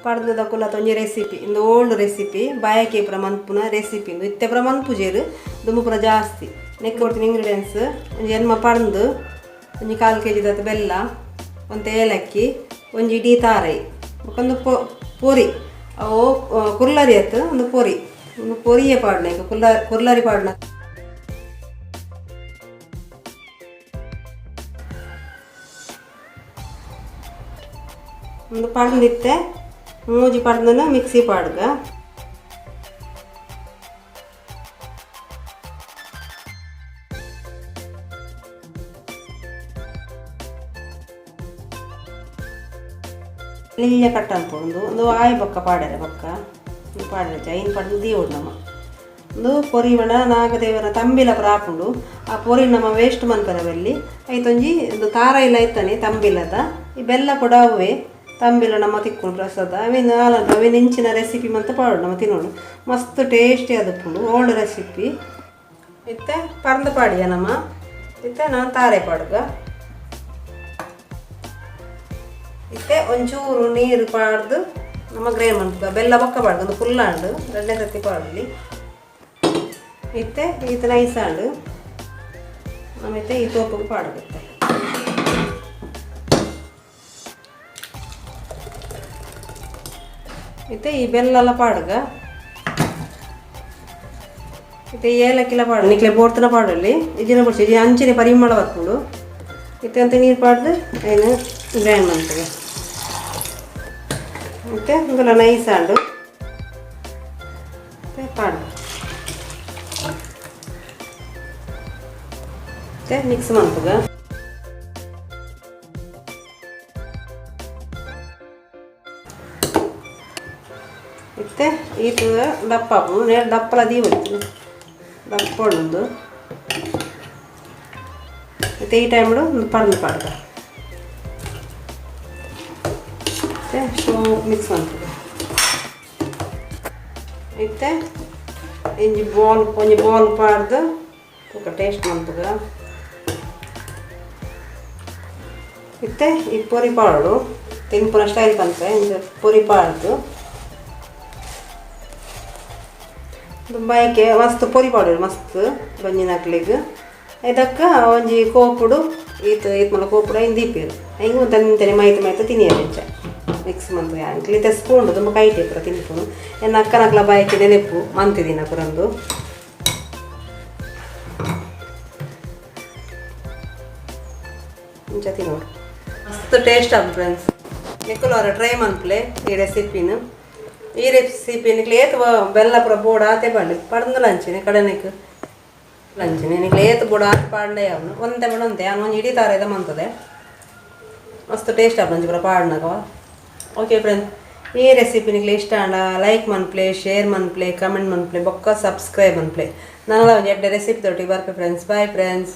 ಪರ್ಂದದ ಕುಲತ ಒಂಜಿ ರೆಸಿಪಿ ಇಂದು old recipe ಬಾಯಕೆ ಪೂರ ಮನ್ಪುನ ರೆಸಿಪಿ ಇಂದು ಇತ್ತೆ ಪೂರ ಮನ್ಪುಜೆರ್ ದುಂಬು ಪೂರ ಜಾಸ್ತಿ. ನೆಕ್ ಕೊಡ್ತಿನ ಇಂಗ್ರೀಡಿಯೆಂಟ್ಸ್ ಒಂಜಿ ಎನ್ಮ ಪರ್ಂದು, ಒಂಜಿ 1/4 ಕೆಜಿ ದತ್ತ ಬೆಲ್ಲ, ಒಂತೆ ಏಲಕ್ಕಿ, ಒಂಜಿ ಇಡೀ ತಾರೈ, ಬೊಕೊಂದು ಪೊರಿ ಅವು ಕುರ್ಲರಿ ಅತ್ತು ಒಂದು ಪೊರಿ, ಒಂದು ಪೊರಿಯೇ ಪಾಡ್ನ ಈಗ ಕುರ್ಲರಿ ಪಾಡ್ನ. ಒಂದು ಪರ್ಂದಿತ್ತೆ ಮೂಜಿ ಪರ್ಂದನ ಮಿಕ್ಸಿ ಪಾಡ್ಗ. ಎಲ್ಯ ಕಟ್ಟಂತ ಒಂದು ಒಂದು ಆಯ್ ಬೊಕ್ಕ ಪಾಡರೆ ಬೊಕ್ಕ ಪಾಡರೆ ಐನ್ ಪಡ್ದು ದೀವೊಡು ನಮ. ಒಂದು ಪೊರಿ ಪಂಡ ನಾಗದೇವರ ತಂಬಿಲ ಪೂರ ಆಪುಂಡು. ಆ ಪೊರಿ ನಮ್ಮ ವೇಸ್ಟ್ ಮನ್ಪೆರೆ ಬಲ್ಲಿ. ಐತೊಂಜಿ ಒಂದು ತಾರಾಯಿಲ ಐತಾನೆ ತಂಬಿಲದ ಈ ಬೆಲ್ಲ ಕೂಡ ಅವೇ ತಂಬಿಲ ನಮ್ಮ ತಿಕ್ಕುಂಡು ಪ್ರಸಾದ ಅವೇನು ಆಲಂಟ ಅವೇನು ಇಂಚಿನ ರೆಸಿಪಿ ಮಂತ ಪಾಡೋಡು ನಮ್ಮ ತಿನ್ನೋಡು ಮಸ್ತ್ ಟೇಸ್ಟಿ ಆದುಪ್ಪುಂಡು ಓಲ್ಡ್ ರೆಸಿಪಿ. ಇತ್ತೆ ಪರ್ಂದ್ ಪಾಡಿಯ ನಮ್ಮ ಇತ್ತೆ ನಾನು ತಾರೆ ಪಾಡುಗ. ಇತ್ತೆ ಒಂಚೂರು ನೀರು ಪಾಡ್ದು ನಮ್ಮ ಗ್ರೈಂಡ್ ಮನ್ಪುಗ. ಬೆಲ್ಲ ಬೊಕ್ಕ ಪಾಡ್ದು ಒಂದು ಫುಲ್ಲಾಂಡು ರಡ್ಡೆ ಸರ್ತಿ ಪಾಡಲಿ. ಇತ್ತೆ ಈತ ನೈಸ್ ಆಂಡು ನಮಿತ್ತೆ ಈ ತೋಪುಗೆ ಪಾಡುತ್ತೆ. ಇತ್ತೆ ಈ ಬೆಲ್ಲೆಲ್ಲ ಪಾಡುಗ. ಇತ್ತೆ ಏಲಕ್ಕಿಲ ಪಾಡು ನಿಕ್ಲೆ ಬೋಡ್ತನ ಪಾಡಲ್ಲಿ ಇಜಿನ ಬೊಡ್ಚಿ ಇಜಿ ಅಂಚಿನ ಪರಿಮಳ ಬರ್ಪುಂಡು. ಇತ್ತೆ ಅಂತ ನೀರು ಪಾಡ್ದು ಐನು ಗ್ರೈಂಡ್ ಮನ್ಪುಗ. ಇತ್ತೆ ಉಂದುಲ ನೈಸ್ ಆಂಡು ಇತ್ತೆ ಪಾಡು ಇತ್ತೆ ಮಿಕ್ಸ್ ಮನ್ಪುಗ. ಇತ್ತೆ ಈತ ದಪ್ಪ ಆಪುಂಡು ನೇರ ದಪ್ಪಲ ದೀವೊಲಿ ದಪ್ಪ ಉಂಡು. ಇತ್ತೆ ಈ ಟೈಮ್ಡು ಒಂದು ಪರ್ಂದ್ ಪಾಡ್ಗ. ಇತ್ತೆ ಶೋಕ್ ಮಿಕ್ಸ್ ಮನ್ಪುಗ. ಇತ್ತೆ ಇಂಜಿ ಬಾಲ್ ಒಂಜಿ ಬಾಲ್ ಪಾಡ್ದು ಬೊಕ ಟೇಸ್ಟ್ ಮನ್ಪುಗ. ಇತ್ತೆ ಈ ಪೊರಿ ಪಾಡೋಡು ತಿನ್ಪುನ ಸ್ಟೈಲ್ ಪನ್ಪೆ. ಇಂಚ ಪೊರಿ ಪಾಡ್ದು ಬಾಯಿಕೆ ಮಸ್ತ್ ಪೊರಿ ಪಾಡೋಡು ಮಸ್ತ್ ಬಂಜಿನಕ್ಲೆಗ್. ಐದಕ್ಕ ಒಂಜಿ ಕೋಪುಡು ಈತ್ ಈತ್ ಮಲ್ಲ ಕೋಪುಡು ಐನ್ ದೀಪೆರ್ ಐಂಗ್ ಒಂತೆ ಮೈತ್ ಮೈತ್ ತಿನಿಯೆರೆ ಇಂಚ ಮಿಕ್ಸ್ ಮಂತ್. ಎಂಕ್ಲೆ ಇತ್ತೆ ಸ್ಪೂನ್ ತುಂಬ ಕೈಟೆ ಪೂರ ತಿನ್ಪುನು. ಎನ್ನ ಅಕ್ಕನಕ್ಲ ಬಾಯಿಕೆ ನೆನೆಪು ಮಂತಿದಿನ ಪುರಂದು. ಇಂಚ ತಿನ್ನೋಡು ಮಸ್ತ್ ಟೇಸ್ಟ್ ಆಪುಂಡು ಫ್ರೆಂಡ್ಸ್. ನಿಕುಲು ಒರ ಟ್ರೈ ಮನ್ಪುಲೆ ಈ ರೆಸಿಪಿನ. ಈ ರೆಸಿಪಿ ನಿಕ್ಲೆ ಏತ್ ಬೆಲ್ಲ ಪೂರ ಬೋಡು ಆತೆ ಪಾಡ್ಲೆ ಪರ್ಂದುಲ ಅಂಚೆನೆ ಕಡೆನೆಕ್ ಅಂಚೆನೆ ನಿಕ್ಲೆ ಏತ್ ಬೋಡು ಆತ್ ಪಾಡ್ಲೆ ಯಾವನು ಒಂತೆ ಪಂಡ ಒಂತೆ ಯಾನ್ ಒಂಜಿ ಇಡೀ ತಾರಾಯಿದ ಮಂತದೆ ಮಸ್ತ್ ಟೇಸ್ಟ್ ಆಪುಂಡು ಒಂಜಿ ಪೂರ ಪಾಡ್ನಗ. ಓಕೆ ಫ್ರೆಂಡ್ಸ್, ಈ ರೆಸಿಪಿ ನಿಕ್ಲೆ ಇಷ್ಟ ಆಂಡ ಲೈಕ್ ಮನ್ಪುಲೆ, ಶೇರ್ ಮನ್ಪುಲೆ, ಕಮೆಂಟ್ ಮನ್ಪುಲೆ, ಬೊಕ್ಕ ಸಬ್ಸ್ಕ್ರೈಬ್ ಮನ್ಪುಲೆ. ನನಲ ಒಂಜಿ ಎಡ್ಡೆ ರೆಸಿಪಿ ದೊಟ್ಟಿಗೆ ಬರ್ಪೆ friends. Bye friends.